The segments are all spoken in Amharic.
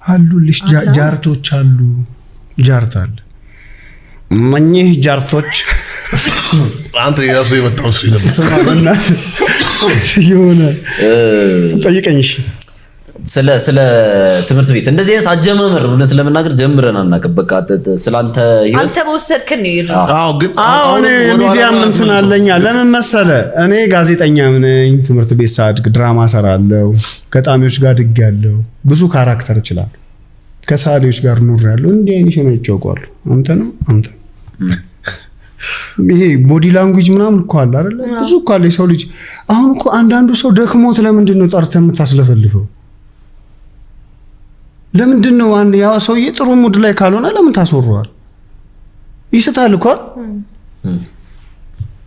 አሉልሽ ጃርቶች አሉ። ጃርት አለ። እነኚህ ጃርቶች አንተ ሌላ ሰው የመጣው ስሪ ነበር። የሆነ ጠይቀኝ። እሺ ስለ ትምህርት ቤት እንደዚህ አይነት አጀማመር እውነት ለመናገር ጀምረን አናውቅም። በቃ ስለአንተ ህይወት አንተ በወሰድክን ነው። አዎ፣ ግን አዎ እኔ የሚዲያም እንትን አለኛ። ለምን መሰለ እኔ ጋዜጠኛም ነኝ። ትምህርት ቤት ሳድግ ድራማ ሰራለሁ። ገጣሚዎች ጋር አድጌያለሁ። ብዙ character እችላለሁ። ከሰዓሊዎች ጋር ኖሬያለሁ። እንዲህ አይነት ነው ይጫወቃሉ። አንተ ነው አንተ ይሄ body language ምናምን እኮ አለ አይደለ? ብዙ እኮ አለ የሰው ልጅ። አሁን እኮ አንዳንዱ ሰው ደክሞት ለምንድን ነው ጠርተህ የምታስለፈልፈው? ለምንድን ነው አንድ ያው ሰውዬ ጥሩ mood ላይ ካልሆነ ለምን ታስወረዋል? ይስታል እኮ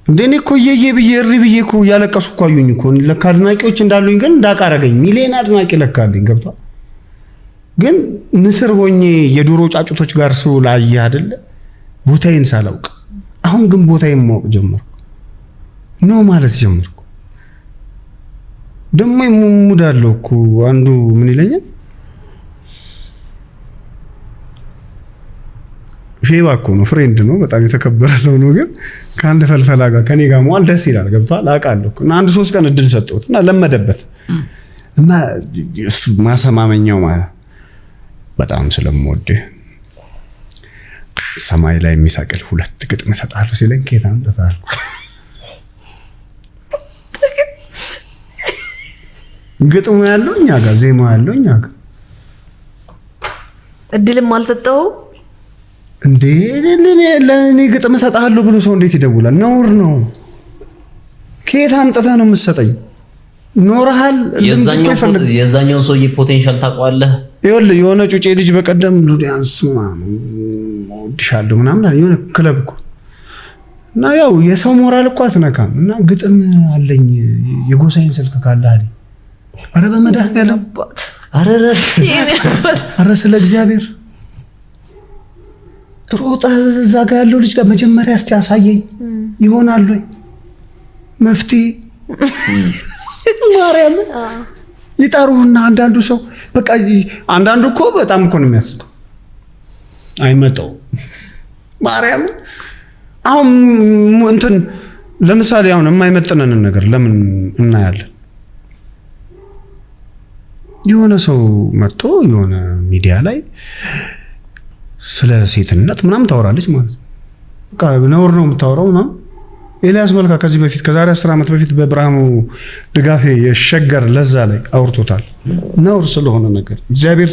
እንዴ። እኔ እኮ እየዬ ብዬ እሪ ብዬ እኮ እያለቀሱ እኮ አዩኝ እኮ። ለካ አድናቂዎች እንዳሉኝ ግን እንዳቃረገኝ ሚሊዮን አድናቂ ለካ አለኝ። ገብቷል። ግን ንስር ሆኜ የዶሮ ጫጩቶች ጋር ስውል አየህ አይደለ? ቦታዬን ሳላውቅ። አሁን ግን ቦታዬን ማወቅ ጀመርኩ። No ማለት ጀመርኩ። ደግሞ mood አለው እኮ አንዱ ምን ይለኛል፣ ሼባ እኮ ነው፣ friend ነው፣ በጣም የተከበረ ሰው ነው። ግን ከአንድ ፈልፈላ ጋር ከኔ ጋር መዋል ደስ ይላል። ገብቶሃል? አውቃለሁ እና አንድ 3 ቀን እድል ሰጠሁት እና ለመደበት እና እሱ ማሰማመኛው ማለት በጣም ስለምወድህ ሰማይ ላይ የሚሰቅል 2 ግጥም እሰጥሃለሁ ሲለኝ ከየት አምጥተህ አልኩህ። ግጥሙ ያለው እኛ ጋር፣ ዜማው ያለው እኛ ጋር። እድልም አልሰጠኸውም እንዴ? ለእኔ ግጥም እሰጥሃለሁ ብሎ ሰው እንዴት ይደውላል? ነውር ነው። ከየት አምጥተህ ነው የምትሰጠኝ? ኖርሃል። የዛኛውን ሰውዬ potential ታውቀዋለህ። ይኸውልህ የሆነ ጩጬ ልጅ በቀደም ሉዲያንስ እወድሻለሁ ምናምን አለ። የሆነ ክለብ እኮ እና ያው የሰው ሞራል እኮ አትነካም። እና ግጥም አለኝ የጎሳዬን ስልክ ካለ አለኝ። ኧረ በመድኃኒዓለም ኧረ ስለ እግዚአብሔር ሮጠህ እዛ ጋር ያለው ልጅ ጋር መጀመሪያ እስቲ አሳየኝ ይሆናል ወይ መፍትሄ ማርያምን ይጠሩህና አንዳንዱ ሰው በቃ አንዳንዱ እኮ በጣም እኮ ነው የሚያስቀው። አይመጣው ማርያምን አሁን እንትን ለምሳሌ አሁን የማይመጥነንን ነገር ለምን እናያለን? የሆነ ሰው መጥቶ የሆነ ሚዲያ ላይ ስለ ሴትነት ምናምን ታወራለች ማለት ነው። በቃ ነውር ነው የምታወራው ምናምን። ኤልያስ መልካ ከዚህ በፊት ከዛሬ 10 ዓመት በፊት በብርሃኑ ድጋፌ የሸገር ለዛ ላይ አውርቶታል። ነውር ስለሆነ ነገር እግዚአብሔር